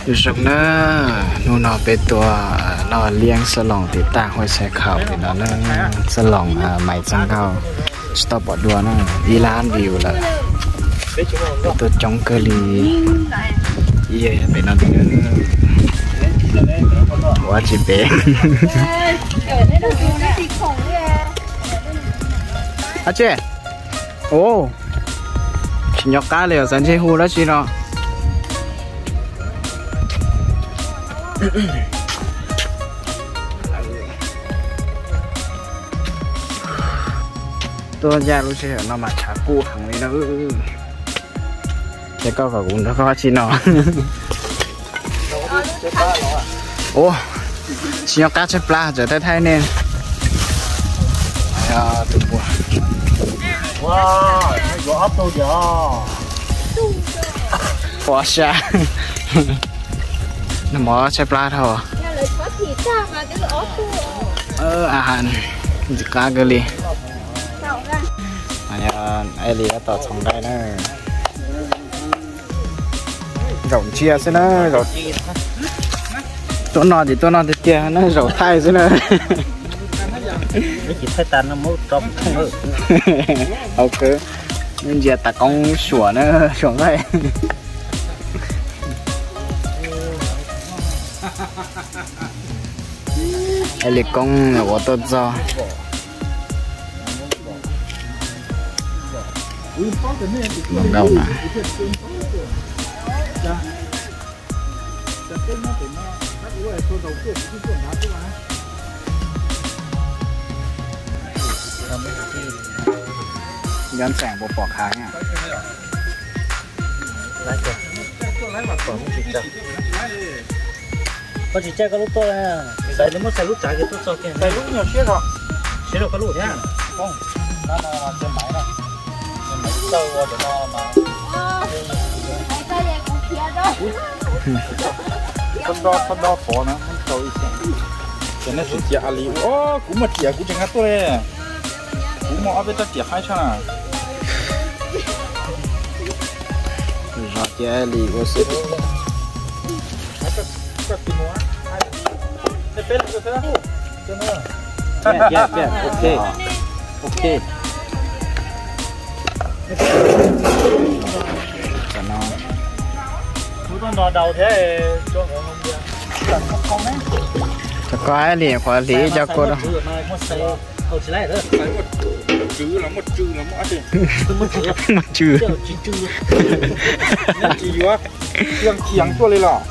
Zoo na, hnub no peb tuaj noj liab xab loos tim taj huaj xaib khaum tim no na, xab loos Maiv Txaj Nkauj, tsis tau pom dua na, ib lab view lawm. Peb tuaj coob kawg li, pem no ua tsis pem. Ab tsi, tsis nco qab li os, xav ntsej hu dab tsi no. Tuaj ncaj lub sij hawm no mas tshav kub heev li na. Ces koj kom kuv nrog koj ua tsi no? Ua, tsis nco qab tshaib plab, txawm thaij thaij nej. Ua sa, nag hmo tshaib plab dhau. A ha, ntxim qab kawg li. Eli tab tom txhoov nqaij na. Zaum ntsia xwb na, tuaj no ces tuaj no tiag tiag na, zaum thaij xwb na. Hauv kawg, ntsia tas koob suam na, suam nqaij. Eli koob ua tuaj txog. Nkauj na. Nyob ntxeem puas pom khav na? Koj tsis caij koj lub tuaj, xaiv muab xaiv lub tsav kiag tuaj txog kiag. Xaiv lub nyuag siab zog. Siab rau koj lub thiab. Thob do, thob do pov na, tau ib xees. Ces nej sim cia a li, o, kuv muaj riam kuv tseem nqa tuaj li. Kuv muaj ob peb rab riam haib tshaj na. Zov cia li ua xwb. Ok, ok. Cov ko li qhuav hliv cov ko rau. Muaj tsw. Tsis yuav, khiav tuaj li los.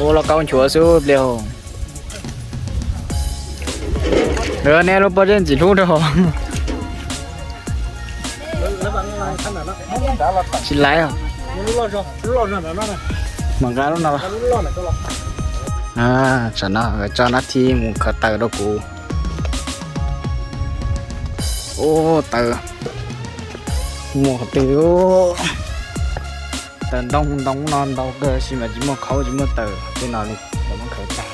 Ua lauj kaub nchuav xwb pliag. Lawv neb lub pob zeb ntxim hlub rau. Tsis laiv. Mam nqa lub no. Tam no tso nab thib mus khaws taws rau kuv. Ub, taws muaj qhov twg? Taws ntoo, ntoo no ntau kawg tab sis mas tsis muaj khaub tsis muaj taws tej no li, los muab khaws tag.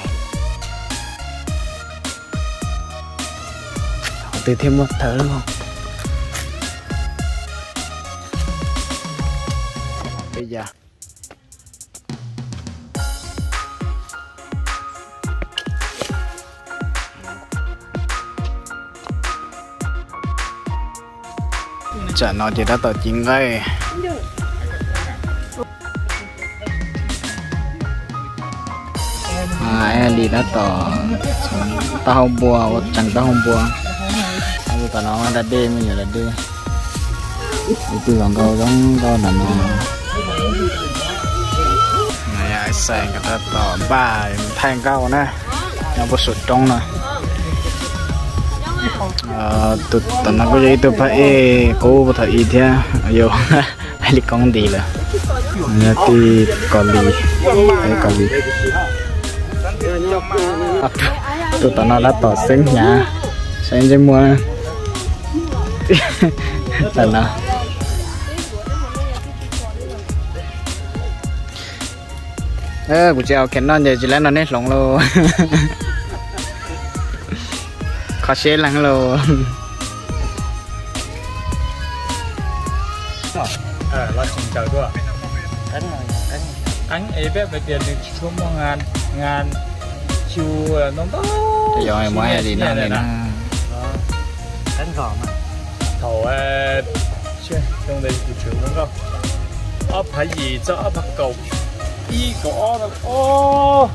Qhov twg thiaj muaj taws? Peb ya. Tsam no ces tab tom ci nqaij. Li tab tom taub hau npua, ua tsees taub hau npua. Tom no da dej, me nyuam da dej. Ib tug hluas nkauj zoo nkauj ntawm no. Xais nkawd tab tom npaj thaij nkauj na, nyob puag saum roob no. Tus tom no kuj yog ib tug phab ej qub puag thaum ub thiab, yog hais li koob nti lawm. Yog tij Kaus Lim, Kaus Lim. Tus tom no tab tom xeeb hnyav, xeeb ntsej muag. Tam no kuv tsis au khev noj ces tsis lab no nej hloov lauj. Kho siab leej lauj. Los tsis ntsaws dua. Qeeb es peb hais tias nws tsis tshua muaj ngan, ngan xyu ntau ntau. Yog muab li no li na. Thaum xyoo ntawd kuv tseem ua nkauj, ob phav yim txog ob phav kaum ib kaum ob.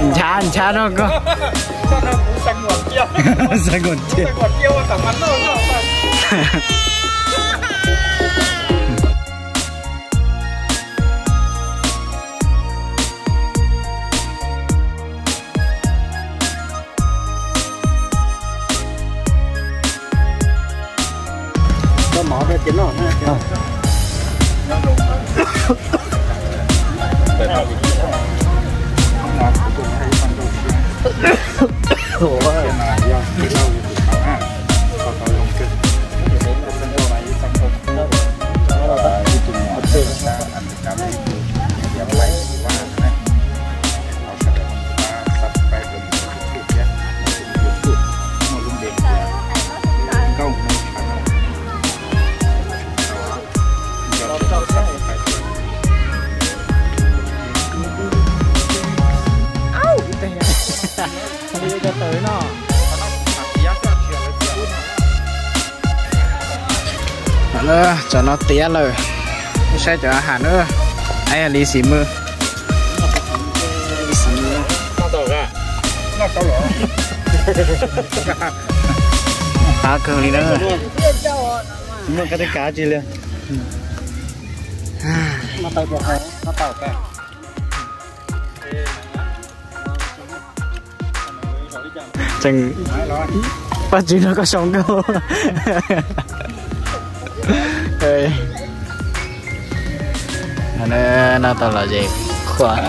Ncha ncha no koj. Xav kom tiag. Tau mov rau ces noj na. Cov no tiav lawm, saib cov a has na. Ib li xis mws. Qab kawg li na. Tsis muaj kab teb kav tsi li. Tseem, Paj Tswv no koj zoo nkauj. No tau los ces khuam.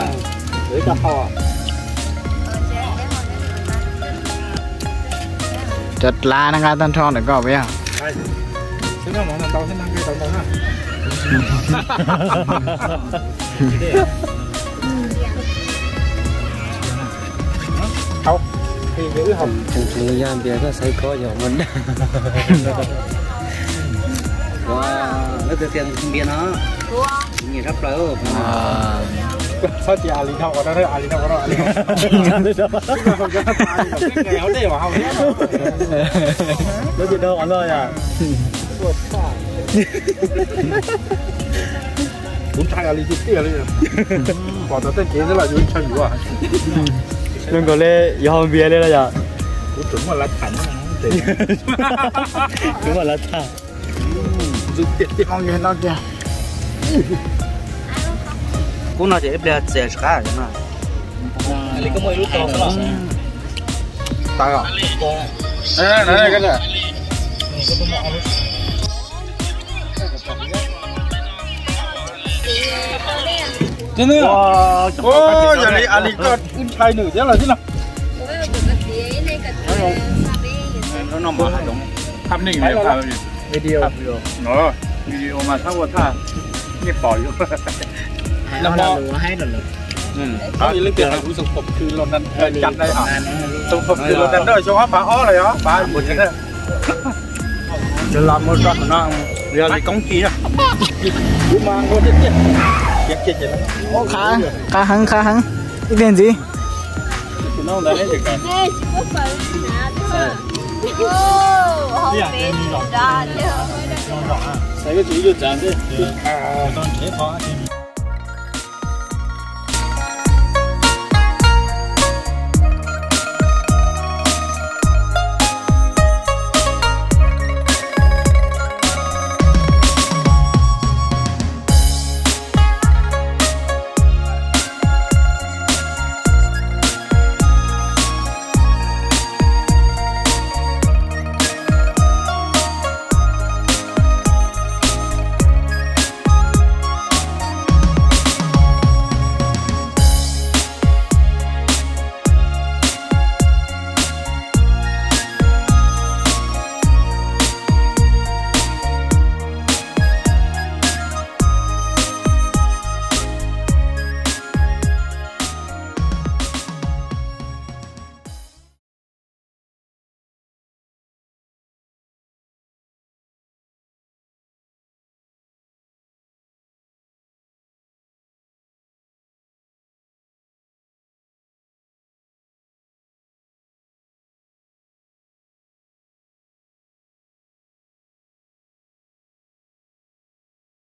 Cov dlav no nqa tag nrho ntawm koj puas yog? Tseem tseem yog npias koj xaiv koj yog ua dag. Leej twg tias npias no nyiam tshaj plaws. Txhob tias a li dhau qhov no, a li dhau qhov no, a li dhau qhov no. Lawv tias dhau qhov no yom. Kuv ntshai a li tiag tiag li. Pom tau tej kev xwb los yus ntshai yuav. Zoo nkaus li yog hau npias li los yom. Kuv tseem muaj lav tham. Kuv muaj lav tham. Tiag tiag no kiag. Kub no ces ib pliag txias tsis qab no. Yog li a li koj wb ntshai nws thiab los xwb no. Video, video mas txhob ua thaj, nej pom yus. Los mus haib rau lawv. Qhov ib leej twg hais kuv xoo pom khw los nag, cam dai hos. Xoo pom khw los nag no xyoo ob phav ob los yog ob phav yim na. Los mus rau qhov no, yog li koob ci na. Kuv mas nkaus tiag tiag. Qab heev, qab heev. Ib pliag ntxiv.